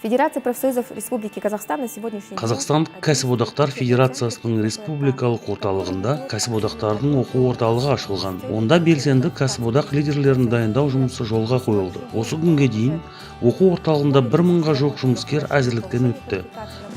Федерация профсоюзов Республики Казахстан на сегодняшний день. Қазақстан кәсіподақтар федерациясының республикалық орталығында кәсіподақтардың оқу орталығы ашылған. Онда белсенді кәсіподақ лидерлерін дайындау жұмысы жолға қойылды. Осы күнге дейін оқу орталығында 1000-ға жуық жұмыскер әзірліктен өтті.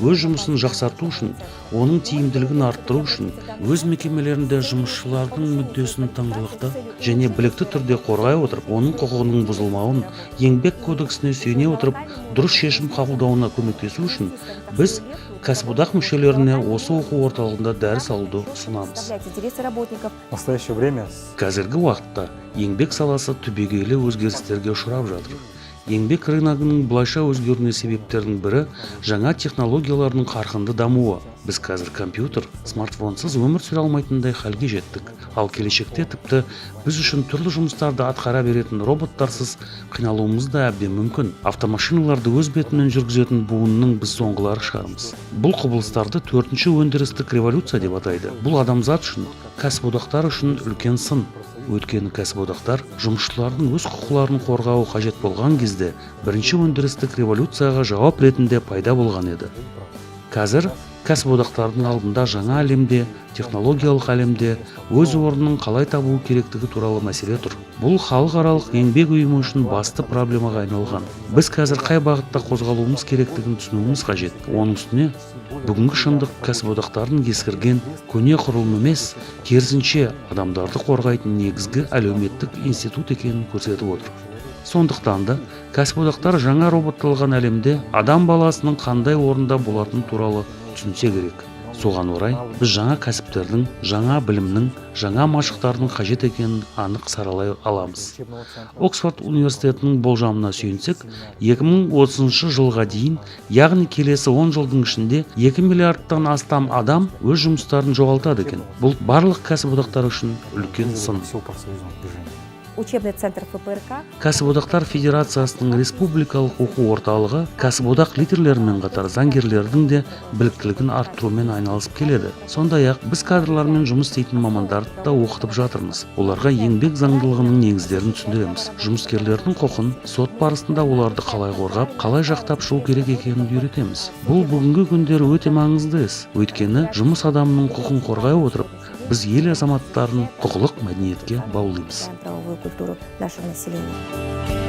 Өз жұмысын жақсарту үшін, оның тиімділігін арттыру үшін, өз мекемелерінде жұмысшылардың мүддесін тыңғылықты және білікті түрде қорғай отырып, оның құқығының бұзылмауын, Еңбек кодексіне сүйене отырып, дұрыс шешім қабылдауына көмектесу үшін біз кәсіподақ мүшелеріне осы оқу орталығында дәріс алуды ұсынамыз. Представлять интересы работников. В настоящее время Қазіргі уақытта еңбек саласы түбегейлі өзгерістерге ұшырап жатыр. Еңбек рыногының бұлайша өзгеруіне себептердің бірі – жаңа технологиялардың қарқынды дамуы. Біз қазір компьютер, смартфонсыз өмір сүре алмайтындай халге жеттік. Ал келешекте тіпті біз үшін түрлі жұмыстарды атқара беретін роботтарсыз қиналуымыз да әбден мүмкін. Автомашиналарды өз бетімен жүргізетін буынның біз соңғылары шығармыз. Бұл құбылыстарды төртінші өндірістік революция деп атайды. Бұл адамзат үшін, кәсіподақтар үшін үлкен сын. Өйткені кәсіподақтар жұмысшылардың өз құқыларын қорғауы қажет болған кезде бірінші өндірістік революцияға жауап ретінде пайда болған еді. Қазір кәсіподақтардың алдында жаңа әлемде, технологиялық әлемде өз орнын қалай табу керектігі туралы мәселе тұр. Бұл Халықаралық еңбек ұйымы үшін басты проблемаға айналған. Біз қазір қай бағытта қозғалуымыз керектігін түсінуіміз қажет. Оның үстіне бүгінгі шындық кәсіподақтардың ескірген көне құрылым емес, керісінше, адамдарды қорғайтын негізгі әлеуметтік институт екенін көрсетіп отыр. Сондықтан да кәсіподақтар жаңа роботталған әлемде адам баласының қандай орында болатыны туралы түсінсе керек. Соған орай біз жаңа кәсіптердің, жаңа білімнің, жаңа машықтардың қажет екенін анық саралай аламыз. Оксфорд университетінің болжамына сүйенсек, 2030 жылға дейін, яғни келесі 10 жылдың ішінде 2 миллиардтан астам адам өз жұмыстарын жоғалтады екен. Бұл барлық кәсіподақтар үшін үлкен сын. Всего профсоюзного движения. Учебный центр ФПРК Кәсіподақтар федерациясының республикалық оқу орталығы кәсіподақ лидерлерімен қатар заңгерлердің де біліктілігін арттырумен айналысып келеді. Сондай ақ біз кадрлармен жұмыс істейтін мамандарды да оқытып жатырмыз. Оларға еңбек заңдылығының негіздерін түсіндіреміз, жұмыскерлердің құқын, сот барысында оларды қалай қорғап, қалай жақтап шығу керек екенін үйретеміз. Бұл бүгінгі күндері өте маңызды іс, өйткені жұмыс адамының құқын қорғай отырып, біз ел азаматтарын құқылық мәдениетке баулимыз. Правовую культуру нашего населения.